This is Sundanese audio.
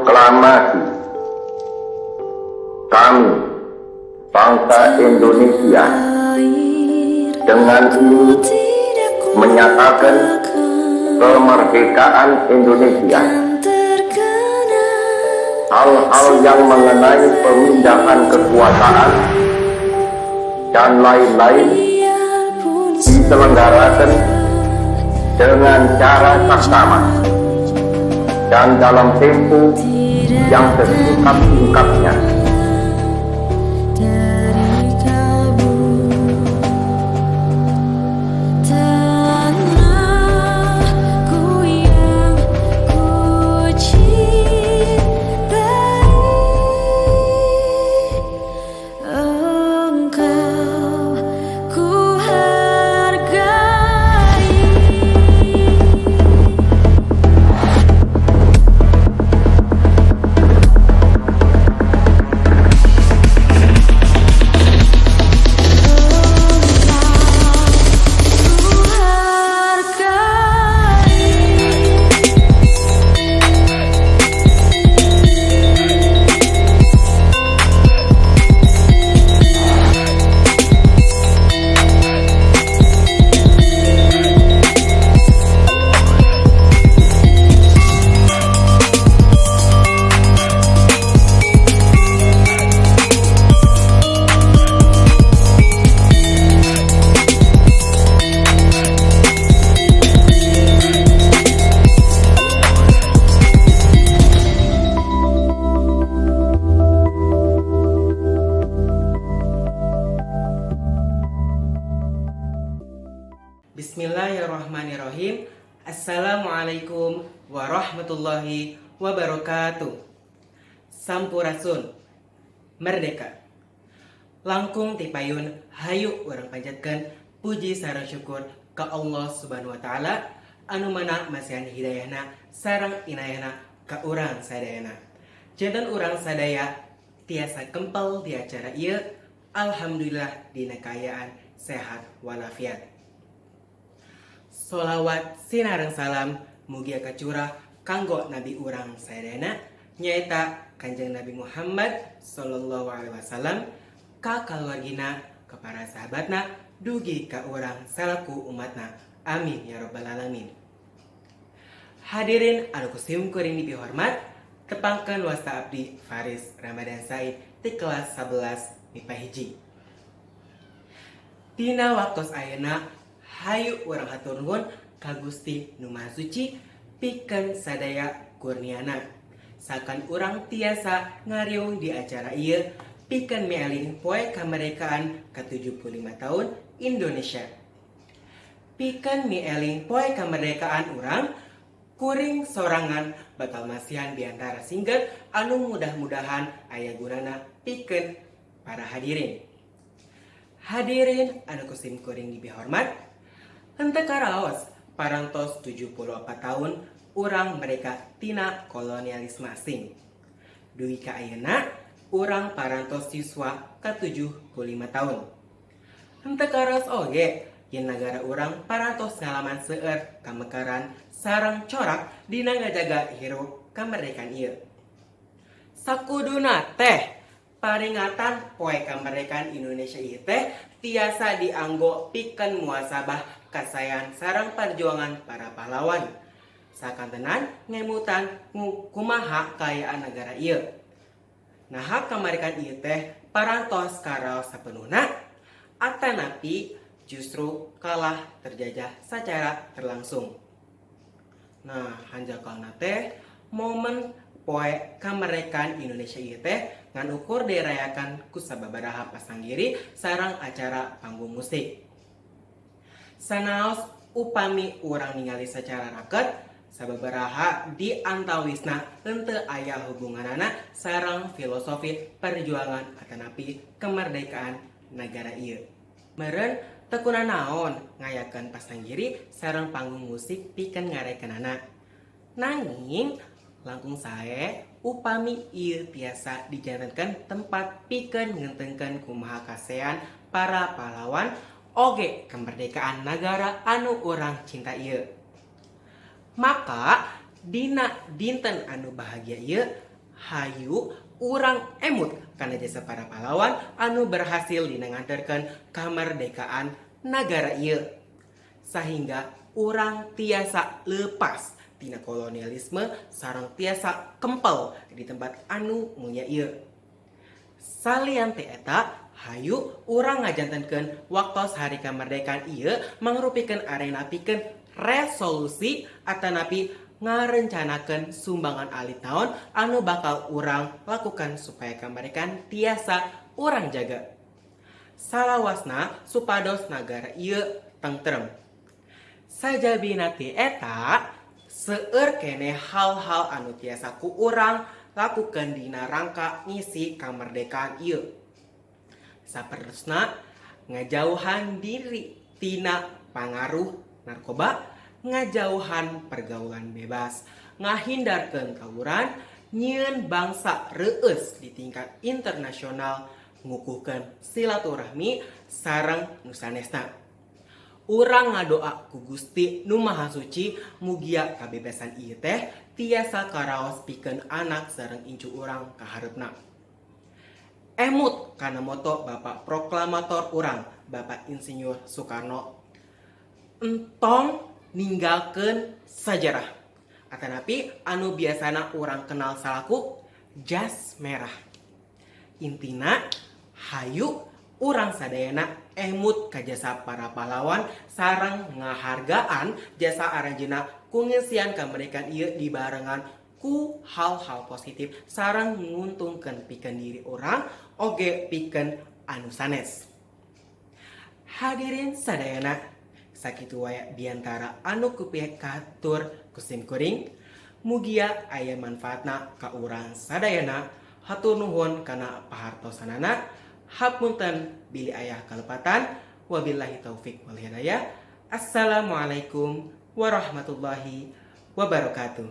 Proklamasi. Kami, bangsa Indonesia, dengan ini menyatakan kemerdekaan Indonesia. Hal-hal yang mengenai pemindahan kekuasaan dan lain-lain diselenggarakan dengan cara saksama dan dalam tempo yang sesingkat-singkatnya. Dari kabut tanahku yang ku cintai, engkau ku hargai. Engkau ku hargai. Bismillahirrahmanirrahim. Assalamualaikum warahmatullahi wabarakatuh. Sampurasun. Merdeka. Langkung tipayun hayu urang panjatkeun puji sareng syukur ka Allah Subhanahu wa taala anu mana masihan hidayahna sareng inayahna ka urang sadayana. Janten urang sadaya tiasa kempel di acara ieu, alhamdulillah dina kaayaan sehat walafiat. Solawat sinareng salam mugia kacurah kanggo nabi urang sadayana, nyaeta Kanjeng Nabi Muhammad sallallahu alaihi wasallam, ka kaluargina, ka para sahabatna, dugi ka urang salaku umatna. Amin ya rabbal alamin. Hadirin anu ku sim kuring dipihormat, tepangkeun wasta abdi Faris Ramadan Said ti kelas 11 MIPA 1. Dina waktos ayeuna hayu urang hatur nuhun ka Gusti Nu Maha Suci pikeun sadaya kurniana. Sakan urang tiasa ngariung di acara ieu pikeun mieling poe kemerdekaan ke-75 tahun Indonesia. Pikeun mieling poe kemerdekaan urang, kuring sorangan bakal masihan biantara singget anu mudah-mudahan aya gunana pikeun para hadirin. Hadirin anu ku sim kuring dipihormat, henteu karaos parantos 74 tahun urang merdeka tina kolonialisme asing. Dugi ka ayeuna urang parantos yuswa ka-75 tahun. Henteu karaos oge yen nagara urang parantos ngalaman seueur kamekaran sareng corak dina ngajaga hiruk kamerdekaan ieu. Sakuduna teh paringatan poe kemerdekaan Indonesia ieu teh tiasa dianggo pikeun muasabah kasaean sareng perjuangan para pahlawan. Sakantenan ngemutan kumaha kaayaan negara ieu. Naha kamerdekaan ieu teh parantos karaos sapenuhna atanapi justru kalah terjajah secara terlangsung. Nah, hanjakalna teh momen poe kemerdekaan Indonesia ieu teh ngan ukur dirayakan ku sababaraha pasanggiri sareng acara panggung musik. Sanaos upami urang ningali secara raket, sababaraha di antawisna henteu aya hubunganana sareng filosofi perjuangan atanapi kemerdekaan negara ieu. Meureun teu kunanaon ngayakeun pasanggiri sareng panggung musik pikeun ngarayakeunana. Nanging langkung sae upami ieu tiasa dijantenkeun tempat pikeun ngentengkeun kumaha kasaean para pahlawan oge kemerdekaan negara anu urang cinta ieu. Maka dina dinten anu bahagia ieu Hayu urang emut kana jasa para pahlawan anu berhasil dina nganterkeun kamerdekaan nagara ieu, sehingga urang tiasa lepas tina kolonialisme sareng tiasa kempel di tempat anu mulia ieu. Salian ti eta, hayu urang ngajantenkeun waktos hari kemerdekaan ieu mangrupikeun arena pikeun resolusi atanapi ngarencanakeun sumbangan alit naon anu bakal urang lakukan supaya kemerdekaan tiasa urang jaga. Salawasna supados nagara ieu tengtrem. Sajabina ti eta, seueur keneh hal-hal anu tiasa ku urang lakukeun dina rangka ngisi kamerdekaan ieu. Sapertosna ngajauhan diri tina pangaruh narkoba, ngajauhan pergaulan bebas, ngahindarkeun tawuran, nyieun bangsa reueus di tingkat internasional, ngukuhkeun silaturahmi sareng nu sanesna. Urang ngadoa ku Gusti Nu Maha Suci, mugia kabebasan ieu teh tiasa karaos pikeun anak sareng incu urang kahareupna. Emut kana moto Bapak Proklamator urang, Bapak Insinyur Soekarno. Entong ninggalkeun sajarah. Atanapi anu biasana urang kenal salaku jas merah. Intina, hayu urang sadayana emut ka jasa para pahlawan sareng ngahargaan jasa aranjeunna ku ngisian kamerdekaan ieu dibarengan ku hal-hal positif sareng nguntungkeun pikeun diri urang oge pikeun anu sanes. Hadirin sadayana, sakitu wae biantara anu kupikatur ku sim kuring. Mugia aya manfaatna ka urang sadayana. Hatur nuhun kana pahartosanana. Hapunten bilih aya kalepatan. Wabillahi taufik wal hidayah. Assalamualaikum warahmatullahi wabarakatuh.